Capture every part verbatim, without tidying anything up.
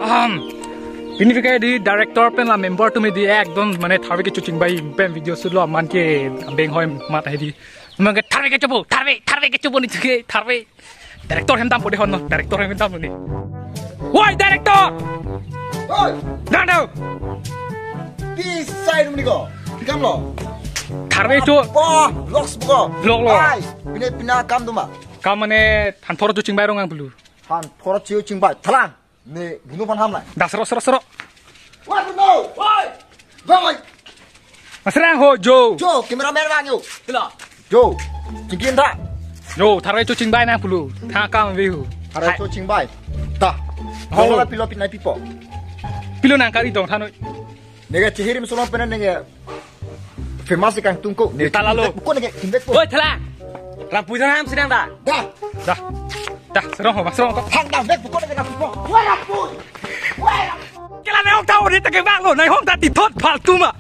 Am, pini ke di director pen la member atum di ekdom mane tharve kecho chingbai pen video shoot lo, man ke beng hoi mat hai di. Man ke tharve kecho bo, tharve, tharve kecho bo ni ke, tharve. Director hem dampo dei hon no, director hem dampo ni. Woi, director! Oi! Dang dang! Pi sai dum ni ko. Pi kam lo. Tharve cho. Wah, loks buko. Lok lo. Ai, pine pina kam duma. Kam mane than thor cho chingbai rong ang pulu. Than thor cho chingbai. Thalang. Ne bunu pan ham lai. Das ro ro ro. Wah, no. Woi. Woi. Masrang ho jo. Jo, cameraman vang yo. Tila. Jo. Chingkin tha. Jo, tharve cho chingbai nang pulu. Tha kam viu. Tharve cho chingbai. Ta. Ho. Ho la pilo pit nai pipo. Pilo nang kari dong thanoi. Nega chihirim solong pena nega. Famous kangtung ko. Ne ta lalo. Buko nega kimbek po. Oi, thala. Rampui jang ham sedang da. Da. Da. Da, serong ho, serong ko. Hang da bek buko nega rampui po. Wah, rampui. Wah, rampui. Kela nai hong ta ori ta ke bang lo, nai hong ta ti thot faltu ma.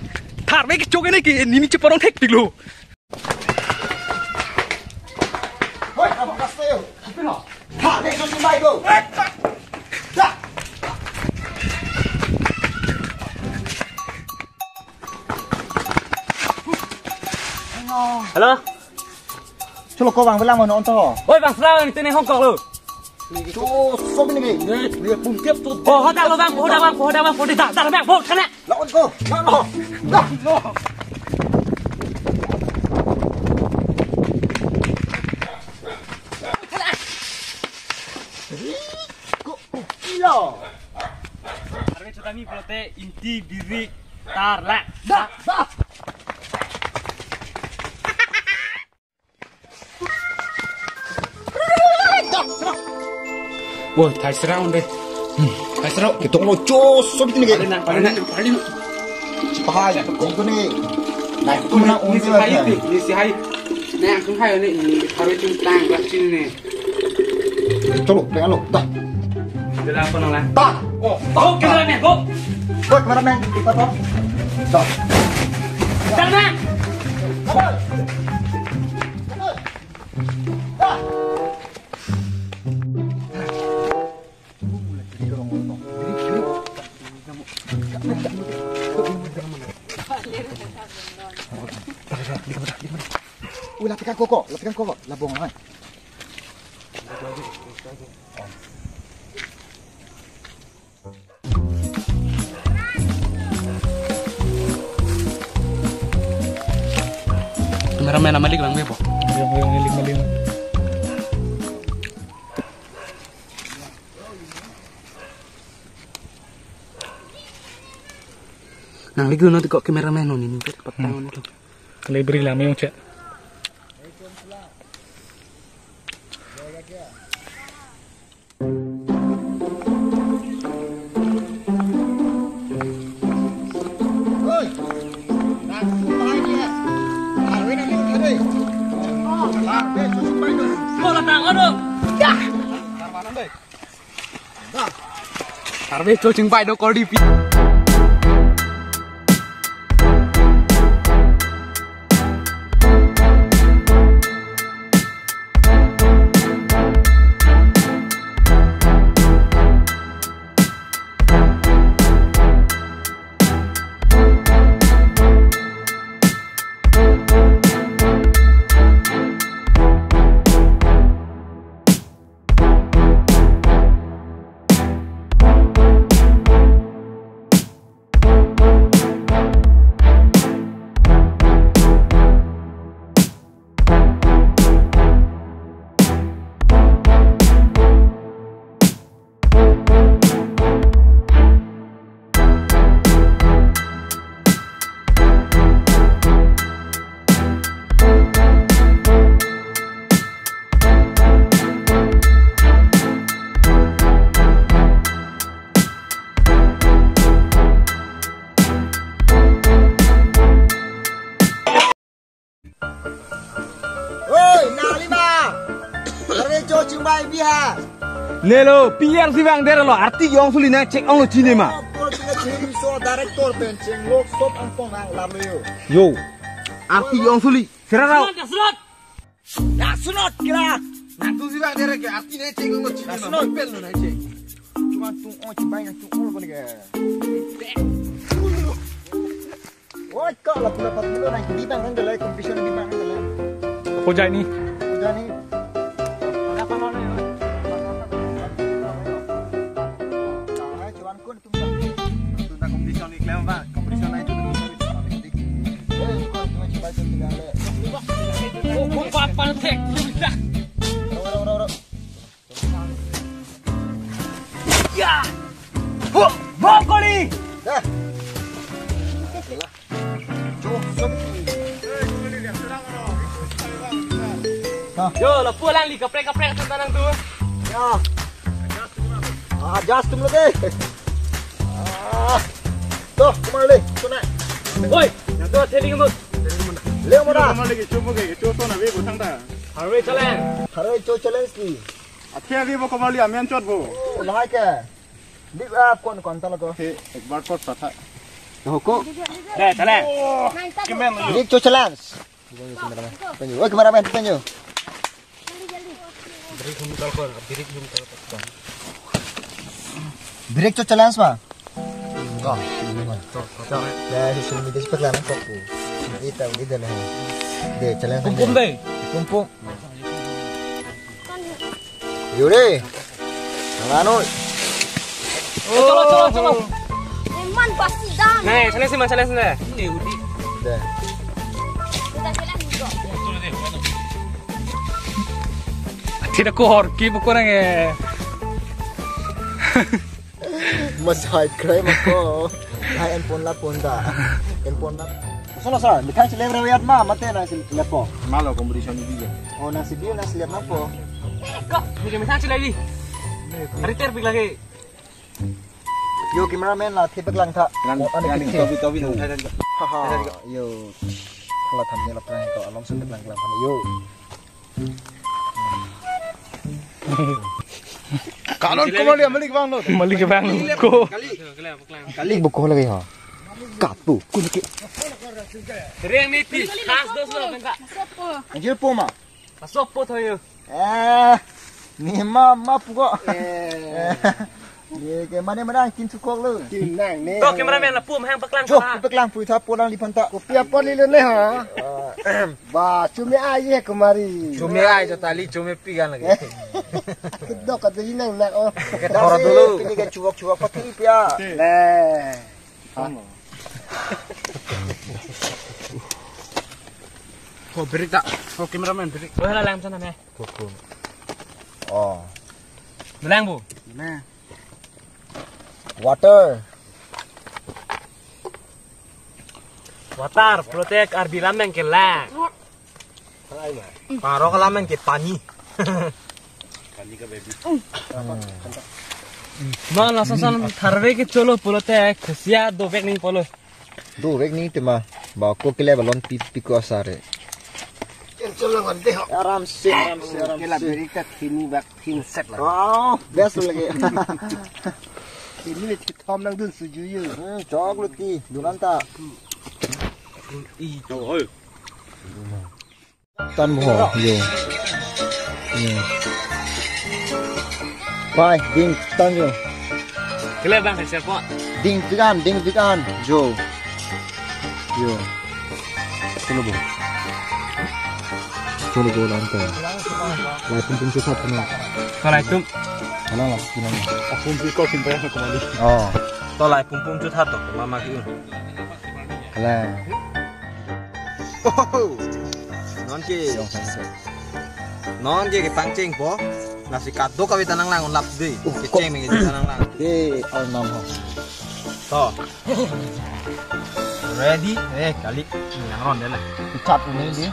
Tharve kecho ke ne ke nini cheparong thektik lo. Hoi, abang kasih. Tapi no. Tharve cho chingbai do. Da. Hello. Chulo ko bang belang mo non to. Oi, bang selang ni tene hong kok lo. Cho sob ni ke. Ni pum kep tu. Ko hodak lo bang, ko hodak bang, ko hodak bang, ko hodak bang, ko hodak bang, ko hodak bang. Lawan ko. Lawan. Lah. Lo. Ko ilo. Tharve cho kami pulote inti birik tarla. Da, da. Wah, thai serang deh. Hmm, thai serang. Kita lo cho sob ni ke. Paling nang, paling nang, paling nang. Sipahai, kau ni. Nah, itu na ni unsi sihai hai. Ni sihai. Nang kung hai ni, ni harus cung tang kat sini ni. Chalo, pengen lo, dah. Dia apa nang lah? Dah. Oh, oh, kena ni, oh. Buat mana main kita tu? Dah. Dah, dah. Dah. Ui, lapikan koko, lapikan koko, labong ai. Cameraman amalik lang po. Yang yang malik malik. Nang lagi no tiko cameraman no ni ni patang no. Kali beri lang mayong cek. Tharve cho chingbai do kor di pi. Oi, nang lima. Tharve cho chingbai biha. Nelo, P R si bang dera lo, arti yong suli nang chek ong lo chini ma. Por chingba chini so director pen cheng lok sop ang pong nang lam yo. Yo. Arti yong suli. Serarau. Sunot, sunot. Ya, sunot kira. Nang tu si bang dera ke arti nang chek ong lo chini ma. Sunot. Pel lo nang chek. Tung oi, cibai nang tung oi, kau ni ke. Oi, kau lapu lapat dulu, nang di bang nang dalai, competition di bang nang dalai. Ko jai ni. Ko jai ni. Ada apa, mana? Cuman kun tung. Tung ta competition ni klem ba, competition na itu. Eh, kau cuma cibai tu tinggal le. Oh, kau papan tek. Ro, ro, ro, ro. Ya! Ho! Brokoli! Dah. Yo, lapu alangli kaprek kaprek atum ta nangtum. Ya. Ah, adjust atum lagi. Ah. Tuh, kemana le? Sana. Oi, yang tuh theli ngebut. Leo mana? Kemana lagi? Coba ke, coba sana, be, butang ta. Harvey challenge. Harvey cho challenge ni. Athe avi bo kobali amen chot bo. Oh, lahai ke. Big up kon kon talo ko. He, ek bar kot patha. Ho ko. Deh, challenge. Kemen. Big cho challenge. Penyo. Oh, cameraman, penyo. Break hum tal ko, break hum tal ko. Break cho challenge ma. Ko, ini ma. To, to, to. Ya, social media si peklang ko. Ita, ita na. Deh, challenge. Pum pum deh. Pum pum. Yore. Nang ano. Chalo, chalo, chalo. Eman pasti dam. Nih, sana sih, Mas, sana sih. Ini Udi. Deh. Kita jalan juga. Tidak kohor ki buku nang eh. Masai krai mako. Hai, en pon la pon ta. En pon la. Sana sa, methang chilep rewet ma, mate nangchilep po. Malo competition ini dia. Oh, nangchilep, nangchilep ma po. Ko, ni methang chilep di. Hari ter pik lagi. Yo, cameraman la, thepek lang tha. Lang, oh, ane lang, kiki. Tobi, tobi, lang, thai, thai, thai. Haha, yo. Kalau thumbnail apa yang kau along sudah lang lang. Yo. Kalon ko mali, mali ke bang lo. Mali ke bang lo ko. Kali. Kali buku lagi ha. Kapu, kun ke. Reng ni pi, khas dos lo, bengka. Anjir po ma. Masuk po thoyo. Eh, ni ma, ma puko. Eh. Ye ke mane mane kin sukok lo. Kin nang ne. To cameraman lapu mahang paklang. Chok, paklang pui tha polang lipan ta. Kopi apor lilo ne ha. Ba, chumi ai ye kumari. Chumi ai jo tali chumi pi kan lagi. Kedok ka dei nang nak oh. Kedok dulu. Pini ke chuwak chuwak pati pia. Le. Ko break ta. Ko cameraman break. Oh, hala lang sana ne. Ko, ko. Oh. Melang bu. Nah. Water. Water, pulote Karbi lam nang kelang. Paro kalam nang ke pani. Pani ka baby. Ma lason-son tharve ke cholo pulote khusia dovek nangpo lo. Dovek nangte ma. Ba ko kele balon pi pi ko asar re. Cholo ngon de ho. Aram se, aram se, aram se. Kela beri ka thini bak thin set la. Oh, best lagi. Thini le thom nangdun suju yo. Hmm, chok lo ti, dun-an ta. I to oi. Tan mo, yo. Yo. Pai, ding tan yo. Kele bang, siapa? Ding pikan, ding pikan, jo. Yo. Cholo bo. Cholo bo lang ta. Lai pum pum chuthat na. Ko lai tum. Alang la kinang. Apum pi ko kim pa ko mali. Oh. To lai pum pum chuthat to mama ki un. Alang. Oh. Non ke. Yong sang se. Non ke ke pangcheng po. Nasi kadok kave ta nanglang lap de. Uh, kecheng meng ta nanglang. De al nam ho. To. Ready? Eh, kali. Nang ron de la. Chat ni di.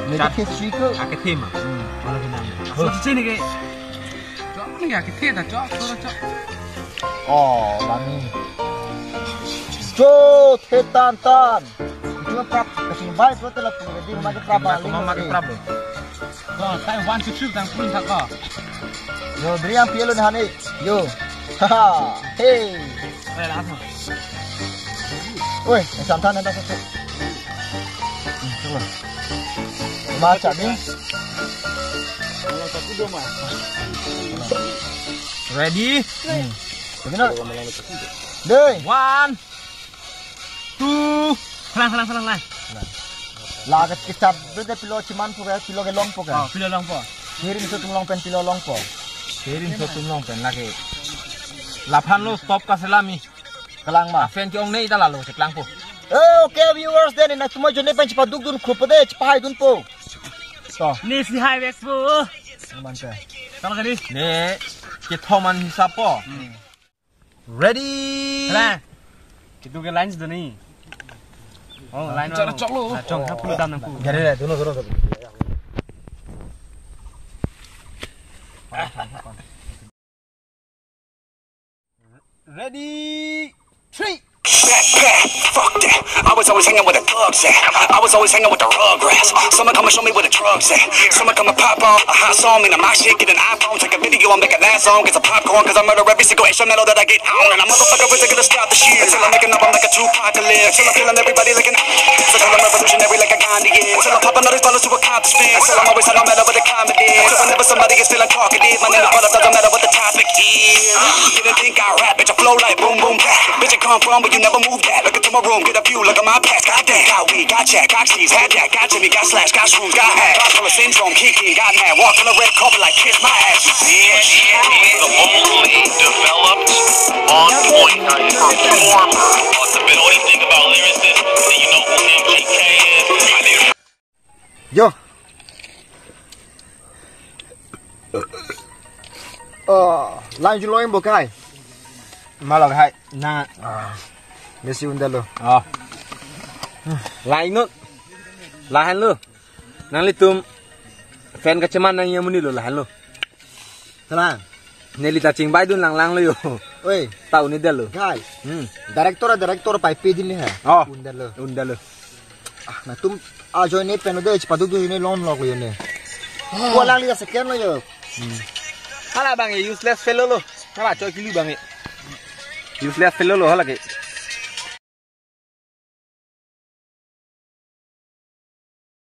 Ni chat. Ke sui ke. Ake thema. Hmm. Mana kenang. So sini ke. Chok ni ake theta chok, chok, chok. Oh, lami. Jo, thetan tan. Itu prap kasih baik betul lah. Di rumah ke prap. Rumah ke prap. Ko, tai one, two, three, tang pun thak ko. Yo, beri yang pielo ni hani. Yo. Haha. Hey. Oi, langsung. Oi, yang santan yang tak satu. Hmm, coba. Macam ni. Kalau satu dua mah. Ready? Hmm. Begitu. Dei. One, two. Selang, selang, selang, selang. Lake kecap dei, pilo cheman po ke, pilo kelong po ke. Oh, pilo longpo. Hirim so atum along pen pilo longpo. Hirim so atum along pen lake. Laphan lo stop kaselam ni. Kelang ma. Fan ke-ong nei ta lalo cheklangpo. Eh, okay, viewers, dei nangtum ajoine pen chepadukdun khupo dei, chepahaidunpo. To. Ne si hai vek po. Mante. Tang kali. Ne kethom an hisap po. Ready? Hala. Kitu ke lines do ni. Oh, line chok, chok lo. Chok, ha pulo dam nangpu. Jadi deh, dulu, dulu, dulu. Ready? Three. Back, back, fuck that. I was always hanging with the thugs at. I was always hanging with the rugrats. Someone come and show me where the drugs at. Someone come and pop on a hot song in my shit, get an iPhone, take a video and make a last song. Get some popcorn, cause I murder every single instrumental that I get on. And a motherfucker is gonna stop the shit until I'm making up, I'm like a Tupacalypse. Till I'm killing everybody like an, till I'm revolutionary like a Gandhi, yeah. Till I'm popping all these bottles to accomplishments. Till I'm always high no matter what the climate is. Till whenever somebody is feeling talkative, my name is brought up, doesn't matter what the topic is. You didn't think I rap, bitch, I flow like boom, boom, bap. Bitch, I come from where you never move that. Look into my room, get a view, look at my past. Goddamn, got weed, got check, got cheese, had that, got Jimmy, got slash, got shrooms, got hack. Got full of syndrome, kicking, got mad. Walk on the red carpet like kiss my ass. Yeah, yeah, the only developed on point performer. What the bit, what do you think about lyricists? Do you know who M G K is? I do. Yo. Oh, lang julo imbo kai. Malok hai. Na. Ah. Mesi undalo. Oh. Lain lo. Lahan lo. Nanglitum fan kacheman nang yamun ni lo, lahan lo. Salang. Neli ta chingbaidun langlang lo yo. Oi. Tau ni dalo. Guys. Hmm. Director, director pai pe din ni ha. Oh. Undalo. Undalo. Ah, nangtum ajoine pen dei, chepadukdun ajoine longlo yo ne. Ko alangli ta second lo yo. Hmm. Hala abang ye useless fellow lo. Hala choi kili abang ye. Useless fellow lo hala ke.